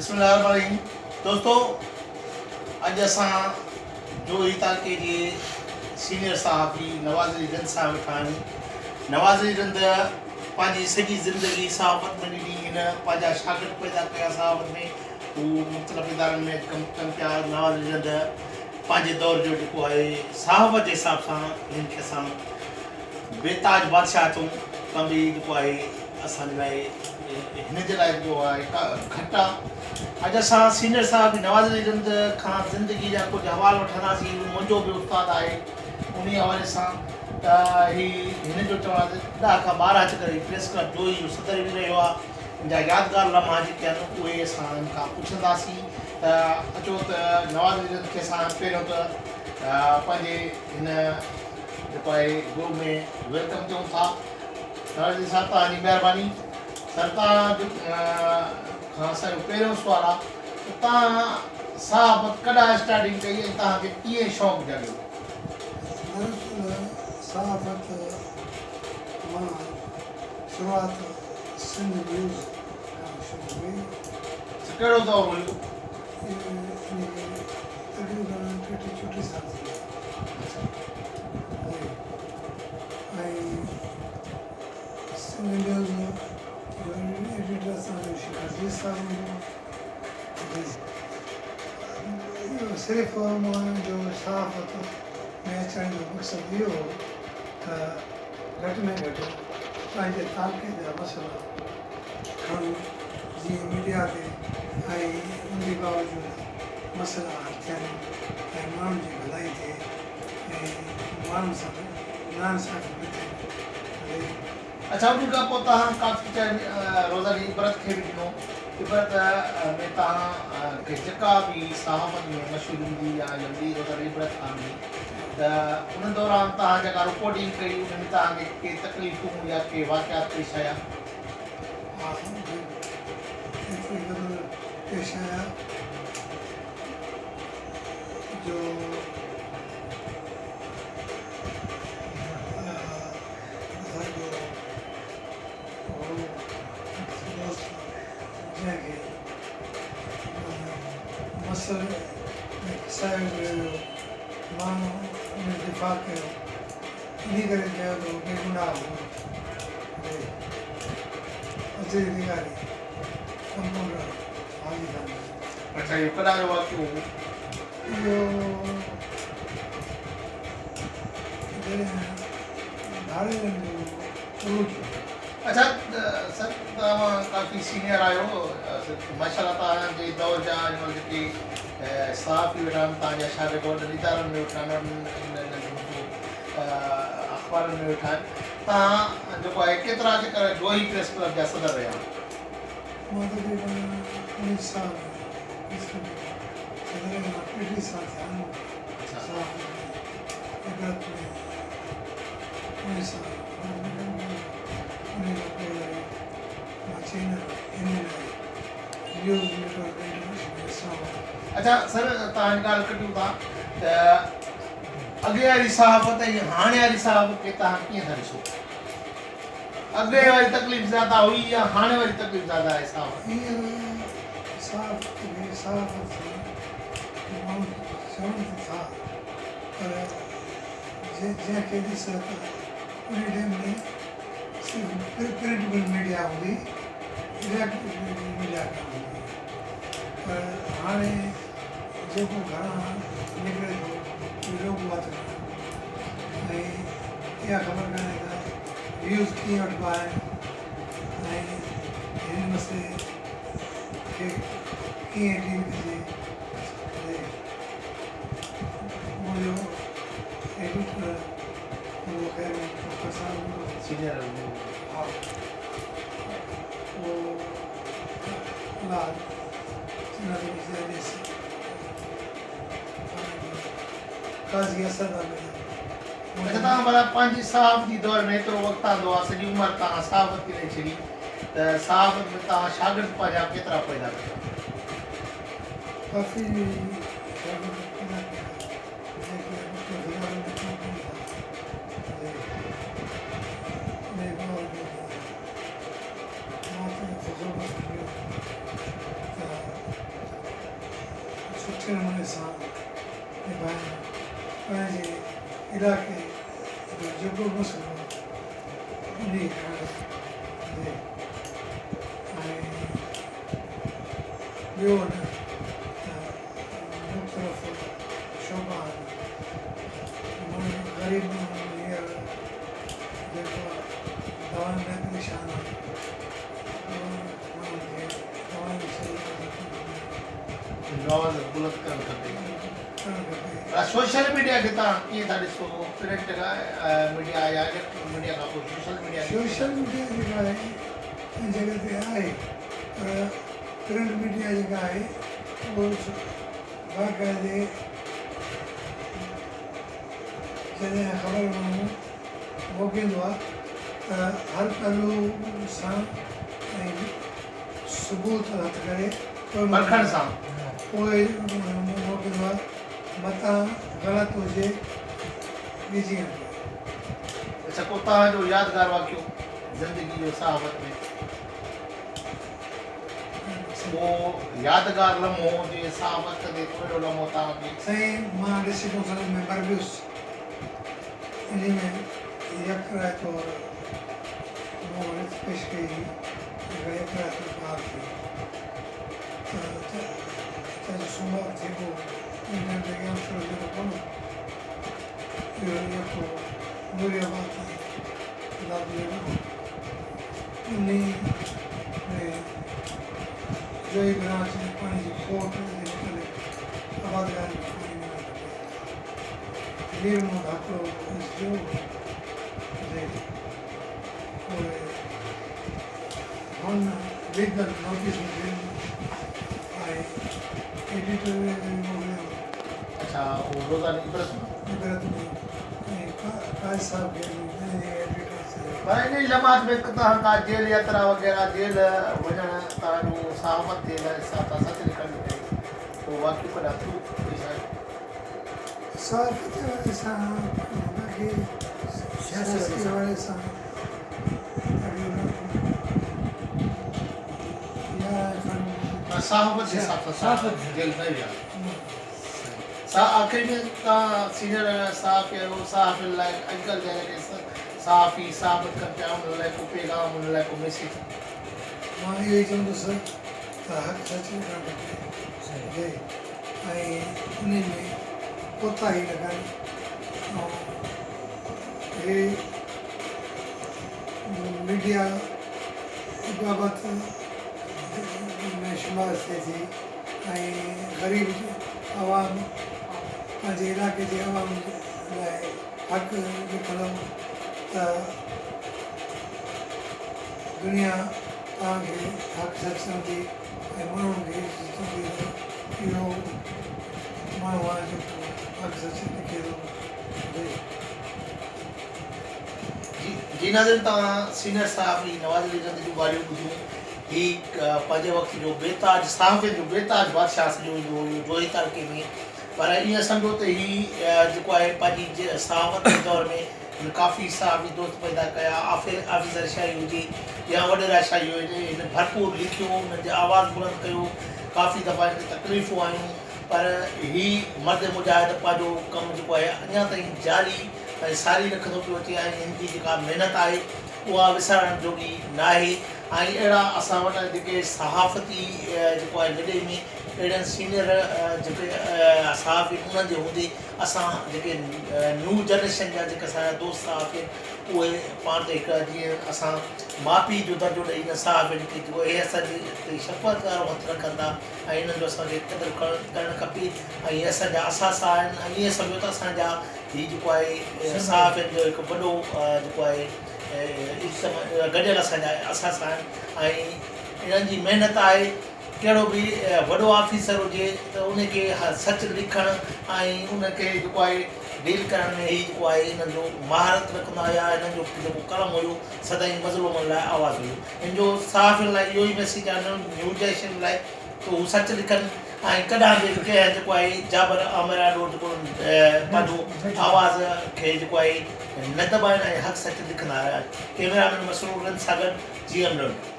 بسم الله الرحمن الرحيم دوستو اڄ اسان جوهي تعلقي جي سينيئر صحافي نواز علي رند صاحب ويٺا آهيون. نواز علي رند پنهنجي سڄي زندگي صحافت ۾ ڏني. هن پنهنجا شاگرد پيدا ڪيا صحافت ۾، هو مختلف ادارن ۾ اڄ ڪم ڪن پيا. نواز علي رند پنهنجي دور جو جيڪو آهي صحافت جي حساب سان هن کي اسان بي تاج بادشاهه چئون ته به جيڪو آهي اسان جي لاء هن جي لاء جيڪو آهي گهٽ آ. اڄ اسان سينئر صاحب نواز علي رند کان زندگي جا ڪجهه حوال وٺنداسين. هو منهنجو به استاد آهي انهي حوالي سان ته هي هن جو چوڻ آهي ته 10 کان 12 چڪر هي پريس ڪلب جوهي جو صدر به رهيو آ. ان جا يادگار لمحا جيڪي آهن اهي اسان هن کان پڇنداسين ته اچو ته نواز علي رند کي اسان پهريون ته پنهنجي هن جيڪو آهي گروپ ۾ welcome چئون ٿا. نواز علي صاحب توهان جي مهرباني. سر توهان جو کان اسان جو پهريون سوال آ ته توهان صحافت ڪڏهن اسٽارٽنگ ڪئي ۽ توهان کي ڪيئن شوق جاڳيو؟ دراصل صحافت مان شروعات سنڌ نيوز کان شروع ڪئي. سر ڪهڙو دور هيو؟ اهو تقريبن 33 34 سال ٿي ويا. ۽ سنڌ نيوز جو ايڊيٽر اسان جو شيخ عزيز صاحب هوندو هو. اهو صرف منهنجو صحافت ۾ اچڻ جو مقصد اهو هو ته گهٽ ۾ گهٽ پنهنجي تعلقي جا مسئلا کڻون جيئن ميڊيا تي ۽ ان جي باوجود مسئلا حل ٿين ۽ ماڻهن جي ڀلائي ٿئي ۽ ماڻهن سان ناانصافي نه ٿئي. اڇا ان کان پوء توهان ڪافي ٽائيم روزاني عبرت کي به ڏنو. عبرت ۾ توهان کي جيڪا به صحافت ۾ مشهوري ملي يا اها ملي روزاني عبرت کان ملي ته ان دوران توهان جيڪا رپورٽنگ ڪئي ان ۾ توهان کي ڪي تڪليفون يا ڪي واقعات پيش آيا؟ ها ايتري قدر پيش آيا جو اسان جو هو دوست جنهن کي مصر ۾ ڦسايو ويو هيو، مان ان جو دفاع ڪيو، انهي ڪري ڪيو ته هو بيگناهه هو. عزيز لغاري، ڪمپائونڊر حاجي خان جو. اڇا اهو ڪڏهن جو واقعو هو؟ اهو جڏهن ڌاڙيلن جو عروج هو. اڇا سر توهان ڪافي سينئر آهيو ماشاءالله توهان جي دور جا هن مهل جيڪي صحافي ويٺا آهن توهان جا شاگرد وڏن ادارن ۾ ويٺا آهن اخبارن ۾ ويٺا آهن توهان جيڪو آهي ڪيترا چڪر جوهي پريس ڪلب جا صدر رهيا؟ مان تقريبن 19 سال پريس ڪلب جو صدر رهيو آهيان 33 سال ٿيا آهن مون کي صحافت ۾ عبرت ۾ 19 سال عبرت ۾ ڪم ڪيو انهي کان پوء وري مان channel N N I news network international Islamabad. اڇا سر توهان ڳالهه ڪڍيون ٿا ته اڳي واري صحافت ۽ هاڻي واري صحافت کي توهان ڪيئن ٿا ڏسو؟ اڳي واري تڪليف زياده هئي يا هاڻي واري تڪليف زياده آهي صحافت ۾؟ هينئر صحافت ۾ صحافت سان ماڻهو چون ته ٿا پر جنهن کي ڏس ته انهي ٽائيم ۾ صرف پرنٽبل ميڊيا هوندي اليڪٽرانڪ ميڊيا ڪانه هوندي هئي پر هاڻي جيڪو گهران نڪري ٿو اهو لوڪ وات ۾ ۽ اها خبر ڪانهي ته ويوز ڪيئن وٺبا آهن ۽ هن مسئلي کي ڪيئن ڊيل ڪجي. منهنجو ايڊيٽر هوندو خير محمد کوکر صاحب هوندو هو. سينيئر هوندو هو. ها اهو الله جنت ۾ جاء ڏيس. قاضي اسد احمد. اڇا توهان ڀلا پنهنجي صحافتي دور ۾ ايترو وقت آندو آ سڄي عمر توهان صحافت کي ڏئي ڇڏي ته صحافت ۾ توهان شاگرد پنهنجا ڪيترا پيدا ڪيا؟ ڪافي شاگرد پيدا ڪيا جيڪي مختلف ادارن ۾ ڪم ڪن ٿا انهي باوجود مان ته فخر محسوس ڪيو ته. سٺي نموني سان نڀائين پنهنجي علائقي جو جيڪو به مسئلو انهي کي کڻڻ ڏي ۽ ٻيو نه ته مختلف شعبا آهن ماڻهو غريب ماڻهو هينئر جيڪو آهي دوائن لاء پريشان آهن ماڻهن کي دوائن جي سهولت نٿي ملي. آواز بلند ڪرڻ کپي. ڪرڻ کپي. سوشل ميڊيا کي توهان ڪيئن ٿا ڏسو پرنٽ ميڊيا يا اليڪٽرانڪ ميڊيا کان پوء سوشل ميڊيا کي سوشل ميڊيا جيڪا آهي ان جڳهه تي آهي پر پرنٽ ميڊيا جيڪا آهي اهو باقاعدي جڏهن خبر ماڻهو موڪليندو آهي ته هر پهلو سان ۽ ثبوت هٿ ڪري پوء پرکڻ سان. پوء موڪليندو آهي متان غلط هجي وجهي نه پوي. اڇا ڪو توهان جو يادگار واقعو زندگي جو صحافت ۾. ڪو يادگار لمحو جي صحافت ڪندي ڪو اهڙو لمحو توهان کي. سائين مان ڊسٽرڪٽ ڪائونسل جو ميمبر به هيس انهي ۾ يڪ راء طور مون رٿ پيش ڪئي هئي جيڪا يڪ راء طور بحال ٿي ته چاچو سومار ٿيٻو ان ٽائيم تي ڄام شورو جهڙو ڪونه هو اهو يڪو نوري آباد تائين دادو جهڙو هو انهي ۾ جوهي برانچ ۾ پاڻي جي کوٽ جي متعلق آبادگارن کي پاڻي ملڻ کپي. Mir Muhammad Hakro S D O هو جي پوء هن ليگل نوٽيس موڪليو ۽ ايڊيٽر کي به موڪليو. اڇا اهو روزاني عبرت ۾. عبرت ۾ ۽ قاضي صاحب کي به مئنيجنگ ايڊيٽر سي. پر انهي لمحات ۾ توهان ڪا جيل ياترا وغيره جيل وڃڻ توهان جو صحافت جي لاء سان سچ لکڻ جي ڪري ڪو واقعو ڪڏهن ٿيو پيش آيو؟ صحافت جي حوالي سان باقي سياسي حوالي سان تقريبن يارهن کن. صحافت جي حساب سان جيل نه ويا. سا آخري ۾ توهان سينئر صحافي آهيو صحافين لاء اڄڪلهه جا جيڪي صحافي صحافت ڪن پيا انهن لاء ڪو پيغام انهن لاء ڪو ميسيج. مان اهو ئي چوندس ته حق سچ لکڻ کپي جي ۽ انهي ۾ ڪوتاهي نه ڪن ۽ هي ميڊيا بابت ۾ شمار ٿئي ٿي ۽ غريب عوام پنهنجي علائقي جي عوام لاء حق لکندو ته دنيا توهان کي حق سچ چوندي ۽ ماڻهن کي عزت چوندي ته اهو ماڻهو آهي جيڪو حق سچ لکي ٿو. جي جي ناظرين توهان سينئر صحافي نواز علي رند جون ڳالهيون ٻڌيون هي پنهنجي وقت جو بي تاج صحافين جو بي تاج بادشاهه سڏيو ويندو هو اهو جوهي تعلقي ۾ پر ائين سمجهو ته هي جيڪو آهي پنهنجي صحافت جي دور ۾ هن ڪافي صحافي دوست پيدا ڪيا آفيسر شاهي هجي يا وڏيرا شاهي هجي هن ڀرپور لکيو انهن جي آواز بلند ڪيو ڪافي دفعا هن کي تڪليفون آيون پر هي مرد مجاهد پنهنجو ڪم جيڪو آهي اڃا تائين جاري ۽ ساري رکندو پيو اچي ۽ هن جي جيڪا محنت آهي اها وسارڻ جوڳي ناهي ۽ اهڙا اسان وٽ جيڪي صحافتي جيڪو آهي لڏي ۾ اهڙن سينئر جيڪي صحافي انهن جي هوندي اسان جيڪي نيو جنريشن جا جيڪي اسان جا دوست صحافي آهن اهي پاڻ تي هڪ جيئن اسان ماء پيء جو درجو ڏئي انهن صحافين کي جيڪو اهي اسان جي تي شفقت وارو هٿ رکن ٿا ۽ انهن جو اسان کي قدر ڪرڻ کپي ۽ اهي اسان جا اثاثا آهن ۽ ائين سمجهو ته اسان جا هي جيڪو آهي صحافين جو هڪ وڏو جيڪو آهي اجتماع گڏيل اسان جا اثاثا آهن ۽ انهن جي محنت آهي ڪهڙو به وڏو آفيسر هجي ته ان کي سچ لکڻ ۽ ان کي جيڪو آهي ڊيل ڪرڻ ۾ هي جيڪو آهي انهن جو مهارت رکندا هيا انهن جو جيڪو قلم هيو سدائين مظلومن لاء آواز هيو ان جو صحافين لاء اهو ئي ميسيج آهي نيو جنريشن لاء ته هو سچ لکن ۽ ڪڏهن به ڪنهن جيڪو آهي جابر آمر آڏو جيڪو پنهنجو آواز کي جيڪو آهي نه دٻائن ۽ حق سچ لکندا رهن ڪيميرا مين مسرور رند سان گڏ جي ايم لنڊ.